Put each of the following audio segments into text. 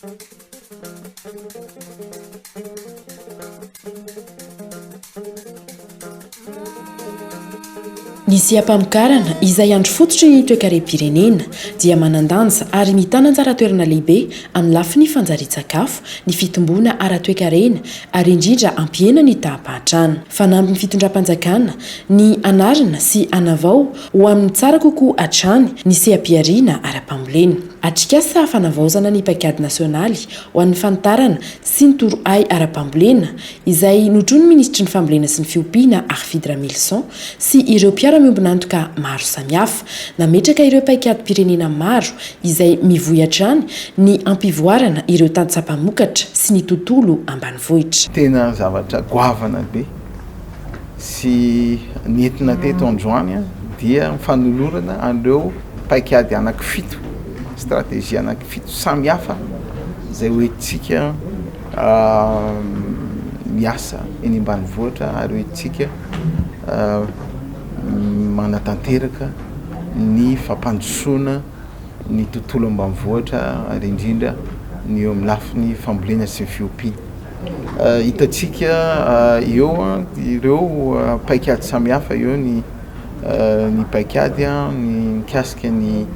Ny seha-pamokarana, izay andry fototry ny toekarem-pirenena, dia manan-danja ary mitana anjara toerana lehibe amin'ny lafiny fanjarian-tsakafo, ny fitomboana ara-toekarena ary indrindra hampihena ny taham-pahantrana. Fanamby ny fitondram-panjakana ny hanarina sy hanavao ho amin'ny tsara kokoa hatrany ny seha-pihariana ara-pambolena. Atrikasa fanavaozana ny paikady nasionaly ho an'ny fanitarana sy ny torohay ara-pambolena izay notronin'ny minisitry ny Fambolena sy ny Fiompiana Harifidy Ramilison sy ireo mpiara-miombon'antoka maro samihafa. Nametraka ireo paikadim-pirenena maro izay mivoy hatrany ny hampivoarana ireo tantsaha mpamokatra sy ny tontolo ambanivohitra. Tena zavatra goavana be sy nentina teto androany dia ny fanolorana an'ireo paikady anankifito, stratégie anankifito samihafa izay hoentintsika miasa eny ambanivohitra ary hoentintsika manatanteraka ny fampandrosoana ny tontolo ambanivohitra ary indrindra ny eo amin'ny lafiny fambolena sy ny fiompiana. Hitantsika eo ireo paikady samihafa eo ny ny paikady ny mikasika ny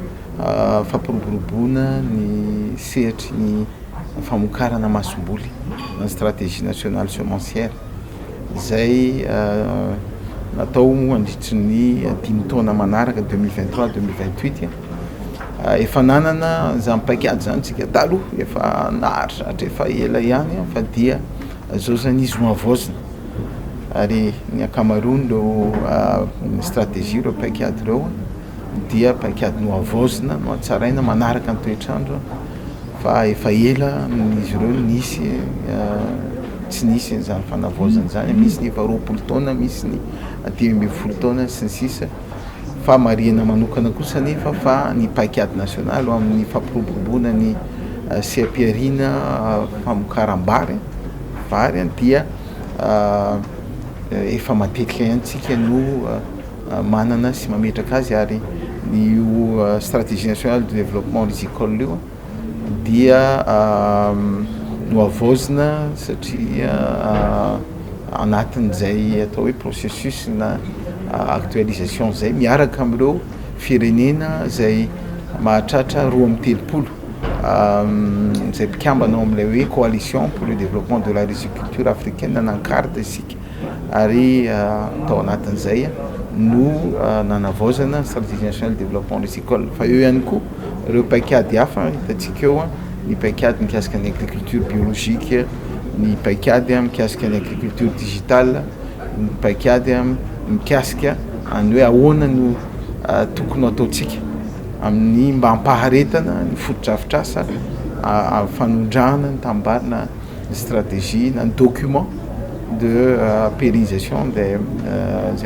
fampiroboroboana ny sehatry ny famokarana masomboly na stratégie nationale semencière izay natao mandritry ny dimy taona manaraka 2023 2028. Efa nanana izany paikady izany tsika taloha, efa naharitry efa ela ihany fa dia zao zany izy no havaozina ary ny ankamaroan'ireo stratégie ireo paikady ireo dia paikady nohavaozina, nohatsaraina manaraka ny toetr'andro fa efa ela izy ireo no nisy tsy nisy an'izany fanavaozana izany, misy ny efa 20 taona, misy ny 15 taona sy ny sisa fa marihina manokana kosa anefa fa ny paikady nasionaly ho amin'ny fampiroboroboana ny seha-pihariana famokaram-bary vary dia efa matetika ihany tsika no manana sy mametraka azy ary io stratégie nationale de développement rizicole io dia nohavaozina satria anatin'izay atao hoe processus na actualisation zay miaraka amin'ireo firenena zay mahatratra 32 izay mpikambana ao amin'ilay hoe coalition pour le développement de la riziculture africaine na CARD isika. Ary tao anatin'izay no nanavaozana ny stratégie nationale de développement rizicole. Fa eo ihany koa ireo paikady hafa hitantsika eo, ny paikady mikasika ny agriculture biologique, ny paikady mikasika ny agriculture digitale, ny paikady mikasika ny hoe ahoana no tokony ho ataontsika amin'ny mba hampaharetana ny fotodrafitrasa fanondrahana ny tanimbary na ny stratégie na ny document de pérennisation des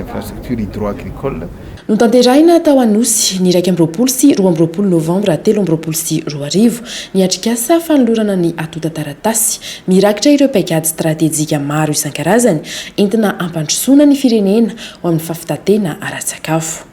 infrastructures hydro-agricoles. Notanterahina tao Anosy, ny 21 sy 22 novambra 2023, ny atrikasa fanolorana ny antontan-taratasy mirakitra ireo paikady stratejika maro isan-karazany entina hampandrosoana ny firenena ho amin'ny fahavitan-tena ara-tsakafo.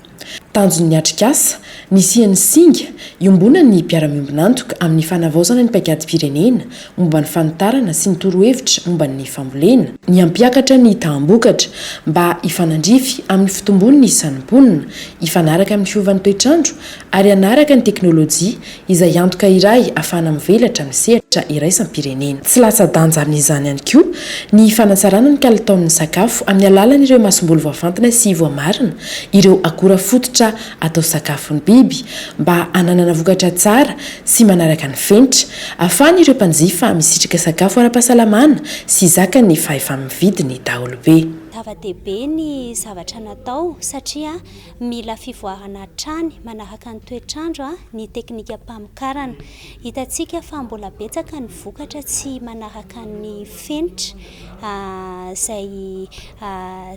Tanjon'ny atrikasa, nisian'ny singa iombonan'ny mpiara-miombon'antoka amin'ny fanavaozana ny paikadim-pirenena momba ny fanitarana sy ny torohevitra momba ny fambolena, ny hampiakatra ny taham-bokatra mba hifanandrify amin'ny fitombon'ny isan'ny mponina, hifanaraka amin'ny fiovan'ny toetr'andro ary hanaraka ny teknolojia izay antoka iray ahafahana mivelatra amin'ny sehatra iraisam-pirenena. Tsy latsa-danja amin'izany ihany koa ny fanatsarana ny kalitaon'ny sakafo amin'ny alalan'ireo masomboly voafantina sy voamarina, ireo akora fototra atao sakafon'ny biby, mba hananana vokatra tsara sy manaraka ny fenitra, ahafahan'ireo mpanjifa misitraka sakafo ara-pahasalamana sy zakan'ny fahefa-mividy ny daholobe. Zava-dehibe ny zavatra natao satria Mila fivoarana hatrany manaraka ny toetr'andro ny teknikam-pamokarana. Hitantsika fa mbola betsaka ny vokatra tsy manaraka ny fenitra izay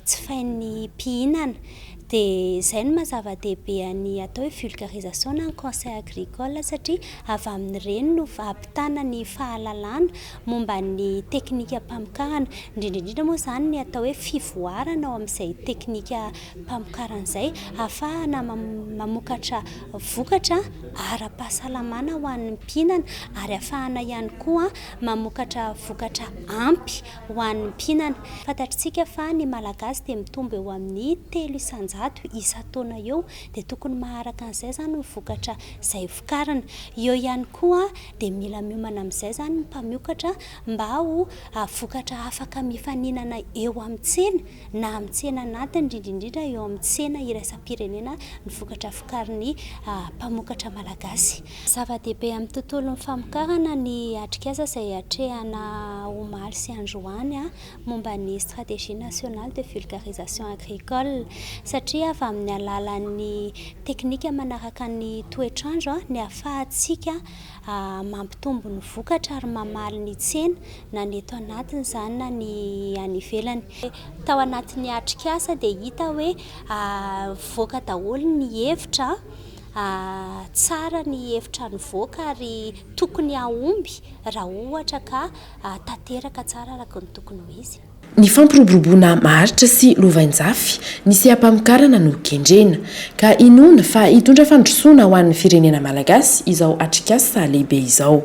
jifain'ny mpihinana. Dia izay no maha zava-dehibe ny atao hoe vulgarisation na ny conseil agricole, satria avy amin'ireny no ampitana ny fahalalana momba ny teknikam-pamokarana, indrindra indrindra moa izany ny atao hoe fivoarana ao amin'izay teknikam-pamokarana izay, ahafahana mamokatra vokatra ara-pahasalamana ho an'ny mpihinana ary ahafahana ihany koa mamokatra vokatra ampy ho an'ny mpihinana. Fantatritsika fa ny Malagasy dia mitombo eo amin'ny 3% isan-taona eo, dia tokony maharaka an'izay izany ny vokatra izay vokarina. Eo ihany koa dia mila miomana amin'izay izany ny mpamokatra mba ho vokatra afaka mifaninana eo amin'ny tsena, na amin'ny tsena anatiny, indrindra indrindra eo amin'ny tsena iraisam-pirenena ny vokatra vokarin'ny mpamokatra malagasy. Zava-dehibe amin'ny tontolon'ny famokarana ny atrikasa izay atrehana omaly sy androany momba ny stratégie nationale de vulgarisation agricole, satria avy amin'ny alalan'ny teknika manaraka ny toetr'andro ny ahafahantsika mampitombo ny vokatra ary mamaly ny tsena, na ny eto anatiny izany na ny any ivelany. Tao anatin'ny atrikasa dia hita hoe mivoaka daholo ny hevitra, tsara ny hevitra nivoaka ary tokony hahomby raha ohatra ka tanteraka tsara araka ny tokony ho izy. Ny fampiroboroboana maharitra sy lovainjafy ny seha-pamokarana no kendrena, ka inoana fa hitondra fandrosoana ho an'ny firenena malagasy izao atrikasa lehibe izao.